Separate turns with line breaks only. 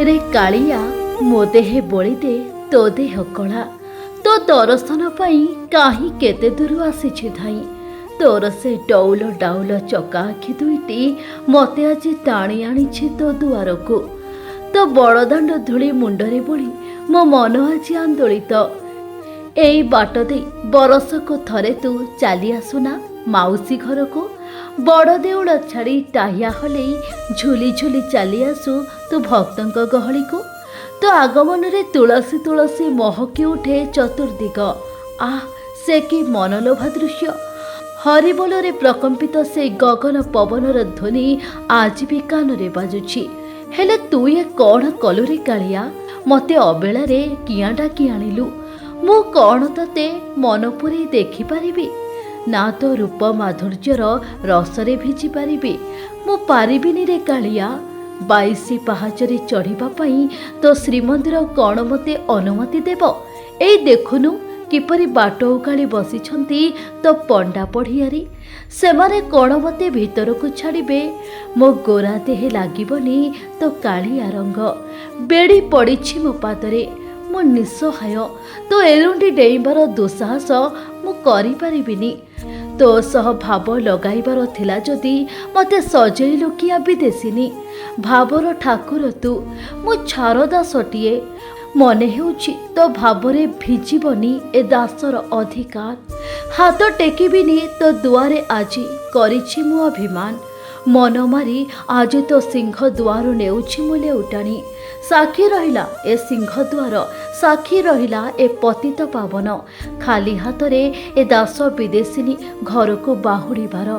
ରେ କାଳିଆ, ମୋ ଦେହେ ବୋଳିଦେ ତୋ ଦେହ କଳା। ତୋ ଦରଶନ ପାଇଁ କାହିଁ କେତେ ଦୂର ଆସିଛି ଧାଇଁ। ତୋର ସେ ଡଉଲ ଡାଉଲ ଚକା ଆଖି ଦୁଇଟି ମୋତେ ଆଜି ଟାଣି ଆଣିଛି ତୋ ଦୁଆରକୁ। ତୋ ବଡ଼ଦାଣ୍ଡ ଧୂଳି ମୁଣ୍ଡରେ ବୋଳି ମୋ ମନ ଆଜି ଆନ୍ଦୋଳିତ। ଏଇ ବାଟ ଦେଇ ବରଷକୁ ଥରେ ତୁ ଚାଲି ଆସୁନା ମାଉସୀ ଘରକୁ। ବଡ଼ ଦେଉଳ ଛାଡ଼ି ଟାହିଆ ହଲେଇ ଝୁଲି ଝୁଲି ଚାଲି ଆସୁ ତୁ ଭକ୍ତଙ୍କ ଗହଳିକୁ। ତୋ ଆଗମନରେ ତୁଳସୀ ତୁଳସୀ ମହକି ଉଠେ ଚତୁର୍ଦିଗ। ଆଃ, ସେ କି ମନଲୋଭା ଦୃଶ୍ୟ! ହରିବୋଲରେ ପ୍ରକମ୍ପିତ ସେଇ ଗଗନ ପବନର ଧ୍ୱନି ଆଜି ବି କାନରେ ବାଜୁଛି। ହେଲେ ତୁ ଏ କ'ଣ କଲୁ ରେ କାଳିଆ? ମୋତେ ଅବେଳାରେ କିଆଁ ଡାକି ଆଣିଲୁ? ମୁଁ କ'ଣ ତତେ ମନ ପୂରେଇ ଦେଖିପାରିବି ନା ତୋ ରୂପ ମାଧୁର୍ଯ୍ୟର ରସରେ ଭିଜି ପାରିବି? ମୁଁ ପାରିବିନି ରେ କାଳିଆ। 22 ପାହାଚରେ ଚଢ଼ିବା ପାଇଁ ତୋ ଶ୍ରୀମନ୍ଦିର କ'ଣ ମୋତେ ଅନୁମତି ଦେବ? ଏଇ ଦେଖୁନୁ କିପରି ବାଟ ଉଗାଳି ବସିଛନ୍ତି ତୋ ପଣ୍ଡା ପଢ଼ିଆରୀ। ସେମାନେ କ'ଣ ମୋତେ ଭିତରକୁ ଛାଡ଼ିବେ? ମୋ ଗୋରା ଦେହେ ଲାଗିବନି ତୋ କାଳିଆ ରଙ୍ଗ। ବେଡ଼ି ପଡ଼ିଛି ମୋ ପାଦରେ, ମୁଁ ନିଃସହାୟ। ତୋ ଏରୁଣ୍ଡି ଡେଇଁବାର ଦୁଃସାହସ ମୁଁ କରିପାରିବିନି। ତୋ ସହ ଭାବ ଲଗାଇବାର ଥିଲା ଯଦି ମୋତେ ସଜେଇଲୁ କିଆ ବିଦେଶିନୀ? ଭାବର ଠାକୁର ତୁ, ମୁଁ ଛାର ଦାସଟିଏ। ମନେ ହେଉଛି ତୋ ଭାବରେ ଭିଜିବନି ଏ ଦାସର ଅଧିକାର। ହାତ ଟେକିବିନି ତୋ ଦୁଆରେ, ଆଜି କରିଛି ମୁଁ ଅଭିମାନ। ମନ ମାରି ଆଜି ତୋ ସିଂହ ଦୁଆର ନେଉଛି ମୁଁ ଲେଉଟାଣି। ସାକ୍ଷୀ ରହିଲା ଏ ସିଂହଦ୍ୱାର, ସାକ୍ଷୀ ରହିଲା ଏ ପତିତ ପାବନ, ଖାଲି ହାତରେ ଏ ଦାସ ବିଦେଶିନୀ ଘରକୁ ବାହୁଡ଼ିବାର।